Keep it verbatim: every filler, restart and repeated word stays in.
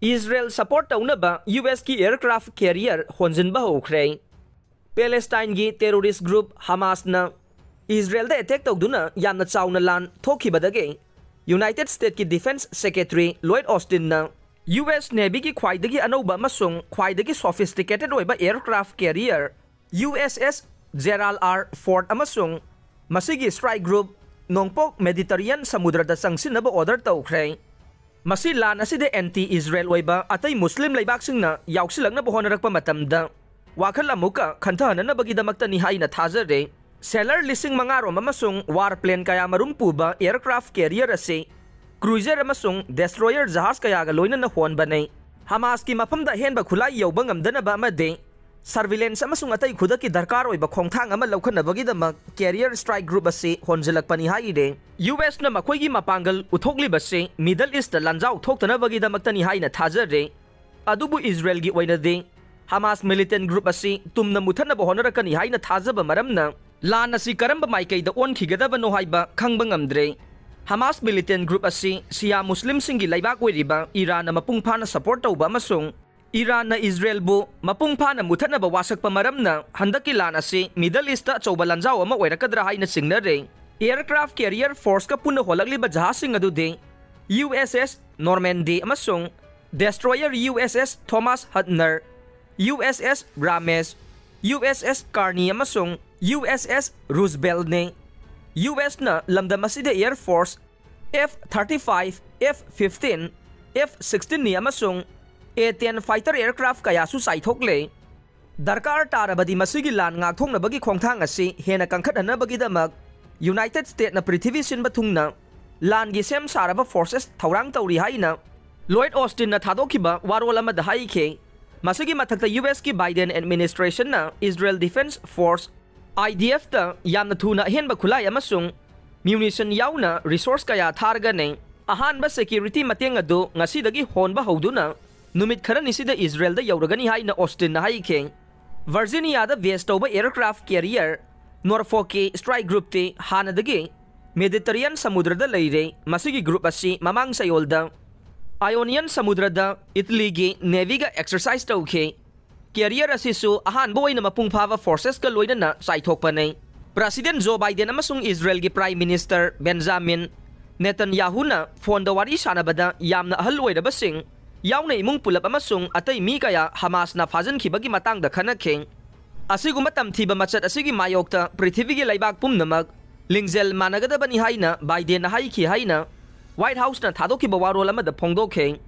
Israel support ꯇꯧꯅꯕ U ꯑꯦꯁꯀꯤ aircraft career ꯍꯣꯟꯖꯤꯟꯕ ꯍꯧꯈ꯭ꯔꯦ꯫ ꯄꯦꯂꯦꯁꯇꯥꯏꯟꯒꯤ terrorist group ꯍꯃꯥꯁꯅ ꯏꯖꯔꯦꯜꯗ attack ꯇꯧꯗꯨꯅ ꯌꯥꯝꯅ ꯆꯥꯎꯅ ꯂꯥꯟ ꯊꯣꯛꯈꯤꯕꯗꯒꯤ ꯌꯨꯅꯥꯏꯇꯦꯗ ꯁ꯭ꯇꯦꯠꯀꯤ ꯗꯤꯐꯦꯟꯁ ꯁꯦꯀ꯭ꯔꯦꯇꯔꯤ ꯂꯣꯏꯗ ꯑꯣꯁꯇꯤꯟꯅ ꯌꯨ ꯑꯦꯁ ꯅꯦꯚꯤꯒꯤ ꯈ꯭ꯋꯥꯏꯗꯒꯤ ꯑꯅꯧꯕ ꯑꯃꯁꯨꯡ ꯈ꯭ꯋꯥꯏꯗꯒꯤ ꯁꯣꯐꯤꯁꯇꯤꯀꯦꯇꯦꯗ ꯑꯣꯏꯕ ꯑꯦꯌꯔꯀ꯭ꯔꯥꯐ ꯀꯦꯔꯤꯌꯔ ꯌꯨ ꯑꯦꯁ ꯑꯦꯁ ꯖꯦꯔꯥꯜ ꯑꯥꯔ ꯐꯣꯔꯗ ꯑꯃꯁꯨꯡ ꯃꯁꯤꯒꯤ ꯁ꯭ꯇ꯭ꯔꯥꯏꯛ ꯒ꯭ꯔꯨꯞ ꯅꯣꯡꯄꯣꯛ ꯃꯦꯗꯤꯇꯔꯤꯌꯟ ꯁꯃꯨꯗ꯭ꯔꯗ ꯆꯪꯁꯤꯟꯅꯕ ꯑꯣꯔꯗꯔ ꯇꯧꯈ꯭ꯔꯦ꯫ ꯃꯁꯤ ꯂꯥꯟ ꯑꯁꯤꯗ ꯑꯦꯟꯇꯤ ꯏꯖꯔꯦꯜ ꯑꯣꯏꯕ ꯑꯇꯩ ꯃꯨꯁꯂꯤꯝ ꯂꯩꯕꯥꯛꯁꯤꯡꯅ ꯌꯥꯎꯁꯤꯜꯂꯛꯅꯕ ꯍꯣꯠꯅꯔꯛꯄ ꯃꯇꯝꯗ ꯋꯥꯈꯜ ꯑꯃꯨꯛꯀ ꯈꯟꯊꯍꯟꯅꯅꯕꯒꯤꯗꯃꯛꯇꯅꯤ ꯍꯥꯏꯅ ꯊꯥꯖꯔꯦ꯫ ꯁꯦꯂꯔ ꯂꯤꯁꯤꯡ ꯃꯉꯥ ꯔꯣꯝ ꯑꯃꯁꯨꯡ ꯋꯥꯔ ꯄ꯭ꯂꯦꯟ ꯀꯌꯥ ꯃꯔꯨꯝ ꯄꯨꯕ ꯑꯦꯌꯔꯀ꯭ꯔꯥꯐ ꯀꯦꯔꯤꯌꯔ ꯑꯁꯤ ꯀ꯭ꯔꯨꯏꯖꯔ ꯑꯃꯁꯨꯡ ꯗꯦꯁꯇ꯭ꯔꯣꯌꯔ ꯖꯍꯥꯖ ꯀꯌꯥꯒ ꯂꯣꯏꯅꯅ ꯍꯣꯟꯕꯅꯤ꯫ ꯍꯃꯥꯁꯀꯤ ꯃꯐꯝꯗ ꯑꯍꯦꯟꯕ ꯈꯨꯠꯂꯥꯏ ꯌꯧꯕ ꯉꯝꯗꯅꯕ ꯑꯃꯗꯤ ꯁꯔꯚꯤꯂꯦꯟꯁ ꯑꯃꯁꯨꯡ ꯑꯇꯩ ꯈꯨꯗꯛꯀꯤ ꯗꯔꯀꯥꯔ ꯑꯣꯏꯕ ꯈꯣꯡꯊꯥꯡ ꯑꯃ ꯂꯧꯈꯠꯅꯕꯒꯤꯗꯃꯛ ꯀꯦꯔꯤꯌꯔ ꯁ꯭ꯇ꯭ꯔꯥꯏꯛ ꯒ꯭ꯔꯨꯞ ꯑꯁꯤ ꯍꯣꯟꯖꯤꯜꯂꯛꯄꯅꯤ ꯍꯥꯏꯔꯦ꯫ ꯌꯨ ꯑꯦꯁꯅ ꯃꯈꯣꯏꯒꯤ ꯃꯄꯥꯡꯒꯜ ꯎꯠꯊꯣꯛꯂꯤꯕꯁꯤ ꯃꯤꯗꯜ ꯏꯁꯇ ꯂꯥꯟꯖꯥꯎ ꯊꯣꯛꯇꯅꯕꯒꯤꯗꯃꯛꯇꯅꯤ ꯍꯥꯏꯅ ꯊꯥꯖꯔꯦ꯫ ꯑꯗꯨꯕꯨ ꯏꯖꯔꯦꯜꯒꯤ ꯑꯣꯏꯅꯗꯤ ꯍꯃꯥꯁ ꯃꯤꯂꯤꯇꯦꯟ ꯒ꯭ꯔꯨꯞ ꯑꯁꯤ ꯇꯨꯝꯅ ꯃꯨꯊꯠꯅꯕ ꯍꯣꯠꯅꯔꯛꯀꯅꯤ ꯍꯥꯏꯅ ꯊꯥꯖꯕ ꯃꯔꯝꯅ ꯂꯥꯟ ꯑꯁꯤ ꯀꯔꯝꯕ ꯃꯥꯏꯀꯩꯗ ꯑꯣꯟꯈꯤꯒꯗꯕꯅꯣ ꯍꯥꯏꯕ ꯈꯪꯕ ꯉꯝꯗ꯭ꯔꯦ꯫ ꯍꯃꯥꯁ ꯃꯤꯂꯤꯇꯦꯟ ꯒ꯭ꯔꯨꯞ ꯑꯁꯤ ꯁꯤꯌꯥ ꯃꯨꯁꯂꯤꯝꯁꯤꯡꯒꯤ ꯂꯩꯕꯥꯛ ꯑꯣꯏꯔꯤꯕ ꯏꯔꯥꯟꯅ ꯃꯄꯨꯡ ꯐꯥꯅ ꯁꯄꯣꯔꯠ ꯇꯧꯕ ꯑꯃꯁꯨꯡ ꯏꯔꯥꯟꯅ ꯏꯖꯔꯦꯜꯕꯨ ꯃꯄꯨꯡ ꯐꯥꯅ ꯃꯨꯊꯠꯅꯕ ꯋꯥꯁꯛꯄ ꯃꯔꯝꯅ ꯍꯟꯗꯛꯀꯤ ꯂꯥꯟ ꯑꯁꯤ ꯃꯤꯗꯜ ꯏꯁꯇ ꯑꯆꯧꯕ ꯂꯥꯟꯖꯥꯎ ꯑꯃ ꯑꯣꯏꯔꯛꯀꯗ꯭ꯔꯥ ꯍꯥꯏꯅ ꯆꯤꯡꯅꯔꯦ꯫ ꯑꯦꯌꯔꯀ꯭ꯔꯥꯐ ꯀꯦꯔꯤꯌꯔ ꯐꯣꯔꯁꯀ ꯄꯨꯟꯅ ꯍꯣꯜꯂꯛꯂꯤꯕ ꯖꯍꯥꯖꯁꯤꯡ ꯑꯗꯨꯗꯤ ꯌꯨ ꯑꯦꯁ ꯑꯦꯁ ꯅꯣꯔꯃꯦꯟꯗꯤ ꯑꯃꯁꯨꯡ ꯗꯦꯁꯇ꯭ꯔꯣꯌꯔ ꯌꯨ ꯑꯦꯁ ꯑꯦꯁ ꯊꯣꯃꯥꯁ ꯍꯠꯅꯔ, ꯌꯨ ꯑꯦꯁ ꯑꯦꯁ ꯔꯥꯃꯦꯁ, ꯌꯨ ꯑꯦꯁ ꯑꯦꯁ ꯀꯥꯔꯅꯤ ꯑꯃꯁꯨꯡ ꯌꯨ ꯑꯦꯁ ꯑꯦꯁ ꯔꯨꯖꯕꯦꯜꯅꯤ꯫ ꯌꯨ ꯑꯦꯁꯅ ꯂꯝꯗꯝ ꯑꯁꯤꯗ air force F thirty five, F fifteen, F ꯁꯤꯛꯁꯇꯤꯟꯅꯤ ꯑꯃꯁꯨꯡ ꯑꯦ ꯇꯦꯟ ꯐꯥꯏꯇꯔ ꯑꯦꯌꯔꯀ꯭ꯔꯥꯐ ꯀꯌꯥꯁꯨ ꯆꯥꯏꯊꯣꯛꯂꯦ꯫ ꯗꯔꯀꯥꯔ ꯇꯥꯔꯕꯗꯤ ꯃꯁꯤꯒꯤ ꯂꯥꯟ ꯉꯥꯛꯊꯣꯛꯅꯕꯒꯤ ꯈꯣꯡꯊꯥꯡ ꯑꯁꯤ ꯍꯦꯟꯅ ꯀꯟꯈꯠꯍꯟꯅꯕꯒꯤꯗꯃꯛ ꯌꯨꯅꯥꯏꯇꯦꯗ ꯁ꯭ꯇꯦꯠꯅ ꯄ꯭ꯔꯤꯊꯤꯕꯤ ꯁꯤꯟꯕ ꯊꯨꯡꯅ ꯂꯥꯟꯒꯤ ꯁꯦꯝ ꯁꯥꯔꯕ ꯐꯣꯔꯁꯦꯁ ꯊꯧꯔꯥꯡ ꯇꯧꯔꯤ ꯍꯥꯏꯅ ꯂꯣꯏꯗ ꯑꯣꯁꯇꯤꯟꯅ ꯊꯥꯗꯣꯛꯈꯤꯕ ꯋꯥꯔꯣꯜ ꯑꯃꯗ ꯍꯥꯏꯈꯤ꯫ ꯃꯁꯤꯒꯤ ꯃꯊꯛꯇ ꯌꯨ ꯑꯦꯁꯀꯤ ꯕꯥꯏꯗꯦꯟ ꯑꯦꯗꯃꯤꯅꯤꯁꯇ꯭ꯔꯦꯁꯟꯅ Israel defence force, I D ꯑꯦꯐꯇ ꯌꯥꯝꯅ ꯊꯨꯅ ꯑꯍꯦꯟꯕ ꯈꯨꯠꯂꯥꯏ ꯑꯃꯁꯨꯡ ꯃ꯭ꯌꯨꯅꯤꯁꯟ ꯌꯥꯎꯅ ꯔꯤꯁꯣꯔꯁ ꯀꯌꯥ ꯊꯥꯔꯒꯅꯤ꯫ ꯑꯍꯥꯟꯕ ꯁꯦꯀ꯭ꯌꯨꯔꯤꯇꯤ ꯃꯇꯦꯡ ꯑꯗꯨ ꯉꯁꯤꯗꯒꯤ ꯍꯣꯟꯕ ꯍꯧꯗꯨꯅ ꯅꯨꯃꯤꯠ ꯈꯔꯅꯤꯁꯤꯗ ꯏꯖꯔꯦꯜꯗ ꯌꯧꯔꯒꯅꯤ ꯍꯥꯏꯅ ꯑꯣꯁꯇꯤꯟꯅ ꯍꯥꯏꯈꯤ꯫ ꯚꯔꯖꯤꯅꯤꯌꯥꯗ ꯕꯦꯖ ꯇꯧꯕ ꯑꯦꯌꯔꯀ꯭ꯔꯥꯐ ꯀꯦꯔꯤꯌꯔ ꯅꯣꯔꯐꯣꯛꯀꯤ ꯁ꯭ꯇ꯭ꯔꯥꯏꯛ ꯒ꯭ꯔꯨꯞꯇꯤ ꯍꯥꯟꯅꯗꯒꯤ ꯃꯦꯗꯤꯇꯔꯤꯌꯟ ꯁꯃꯨꯗ꯭ꯔꯗ ꯂꯩꯔꯦ꯫ ꯃꯁꯤꯒꯤ ꯒ꯭ꯔꯨꯞ ꯑꯁꯤ ꯃꯃꯥꯡ ꯆꯌꯣꯜꯗ Ionian ꯁꯃꯨꯗ꯭ꯔꯗ ꯏꯇꯂꯤꯒꯤ ꯅꯦꯚꯤꯒ ꯑꯦꯛꯁꯔꯁꯥꯏꯁ ꯇꯧꯈꯤ꯫ ꯀꯦꯔꯤꯌꯔ ꯑꯁꯤꯁꯨ ꯑꯍꯥꯟꯕ ꯑꯣꯏꯅ ꯃꯄꯨꯡ ꯐꯥꯕ ꯐꯣꯔꯁꯦꯁꯀ ꯂꯣꯏꯅꯅ ꯆꯥꯏꯊꯣꯛꯄꯅꯤ꯫ ꯄ꯭ꯔꯦꯁꯤꯗꯦꯟ ꯖꯣ ꯕꯥꯏꯗꯦꯟ ꯑꯃꯁꯨꯡ ꯏꯖꯔꯦꯜꯒꯤ ꯄ꯭ꯔꯥꯏꯝ ꯃꯤꯅꯤꯁꯇꯔ ꯕꯦꯟꯖꯥꯃꯤꯟ ꯅꯦꯇꯟꯌꯥꯍꯨꯅ ꯐꯣꯟꯗ ꯋꯥꯔꯤ ꯁꯥꯟꯅꯕꯗ ꯌꯥꯝꯅ ꯑꯍꯜ ꯑꯣꯏꯔꯕꯁꯤꯡ, ꯌꯥꯎꯅ ꯏꯃꯨꯡ ꯄꯨꯂꯞ ꯑꯃꯁꯨꯡ ꯑꯇꯩ ꯃꯤ ꯀꯌꯥ ꯍꯃꯥꯁꯅ ꯐꯥꯖꯤꯟꯈꯤꯕꯒꯤ ꯃꯇꯥꯡꯗ ꯈꯟꯅꯈꯤ꯫ ꯑꯁꯤꯒꯨꯝꯕ ꯇꯝꯊꯤꯕ ꯃꯆꯠ ꯑꯁꯤꯒꯤ ꯃꯥꯌꯣꯛꯇ ꯄ꯭ꯔꯤꯊꯤꯕꯤꯒꯤ ꯂꯩꯕꯥꯛ ꯄꯨꯝꯅꯃꯛ ꯂꯤꯡꯖꯦꯜ ꯃꯥꯟꯅꯒꯗꯕꯅꯤ ꯍꯥꯏꯅ ꯕꯥꯏꯗꯦꯟꯅ ꯍꯥꯏꯈꯤ ꯍꯥꯏꯅ ꯋꯥꯏꯠ ꯍꯥꯎꯁꯅ ꯊꯥꯗꯣꯛꯈꯤꯕ ꯋꯥꯔꯣꯜ ꯑꯃꯗ ꯐꯣꯡꯗꯣꯛꯈꯤ꯫